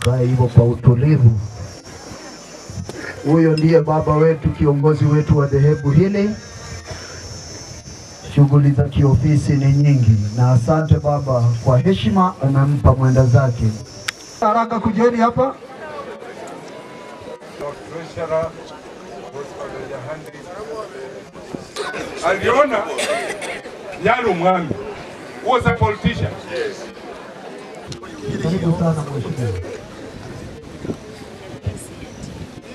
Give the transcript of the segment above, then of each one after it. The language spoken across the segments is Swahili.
Tukae hivyo kwa utulivu. Huyo ndiye baba wetu, kiongozi wetu wa dhehebu hili. Shughuli za kiofisi ni nyingi, na asante baba kwa heshima umempa mwenda zake. Haraka kujeni hapa. Aliona yalo mwami was a politician. Karibu sana mheshimiwa.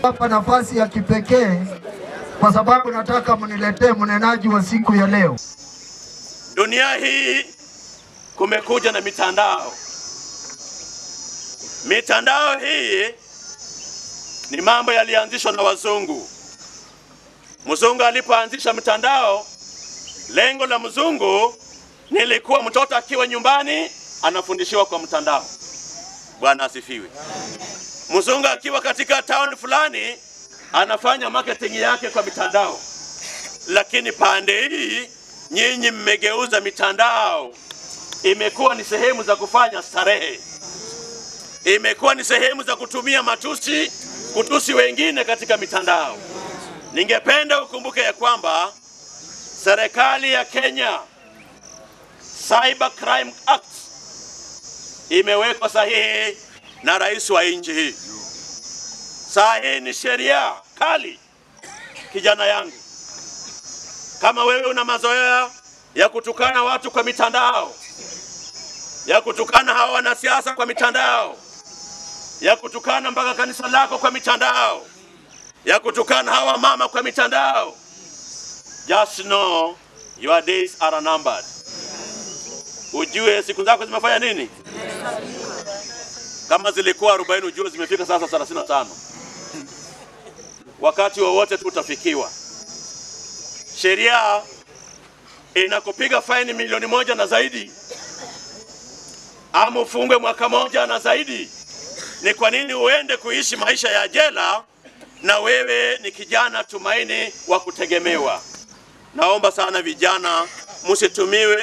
Hapa nafasi ya kipekee kwa sababu nataka mniletee mnenaji wa siku ya leo. Dunia hii kumekuja na mitandao. Mitandao hii ni mambo yalianzishwa na wazungu. Mzungu alipoanzisha mtandao, lengo la mzungu nilikuwa mtoto akiwa nyumbani anafundishiwa kwa mtandao. Bwana asifiwe. Mzungu akiwa katika town fulani anafanya marketing yake kwa mitandao. Lakini pande hii nyinyi mmegeuza mitandao imekuwa ni sehemu za kufanya starehe. Imekuwa ni sehemu za kutumia matusi, kutusi wengine katika mitandao. Ningependa ukumbuke ya kwamba serikali ya Kenya Cyber Crime Act imewekwa sahihi na rais wa nchi hii. Sahihi ni sheria kali. Kijana yangu, kama wewe una mazoea ya kutukana watu kwa mitandao, ya kutukana hawa wanasiasa kwa mitandao, ya kutukana mpaka kanisa lako kwa mitandao, ya kutukana hawa mama kwa mitandao, just know your days are numbered. Ujue siku zako zimefanya nini? Kama zilikuwa 40 ujue zimefika sasa 35. Wakati wowote tu utafikiwa. Sheria inakupiga faini 1,000,000 na zaidi, ama ufungwe mwaka moja na zaidi. Ni kwa nini uende kuishi maisha ya jela na wewe ni kijana tumaini wa kutegemewa? Naomba sana vijana,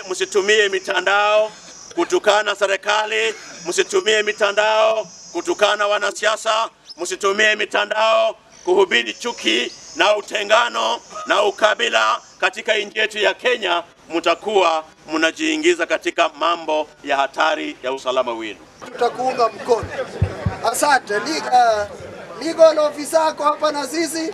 msitumie mitandao kutukana serikali, msitumie mitandao kutukana wanasiasa, msitumie mitandao kuhubiri chuki na utengano na ukabila katika nchi yetu ya Kenya. Mtakuwa mnajiingiza katika mambo ya hatari ya usalama wenu. Tutakuunga mkono. Asante. Legal officer hapa na sisi.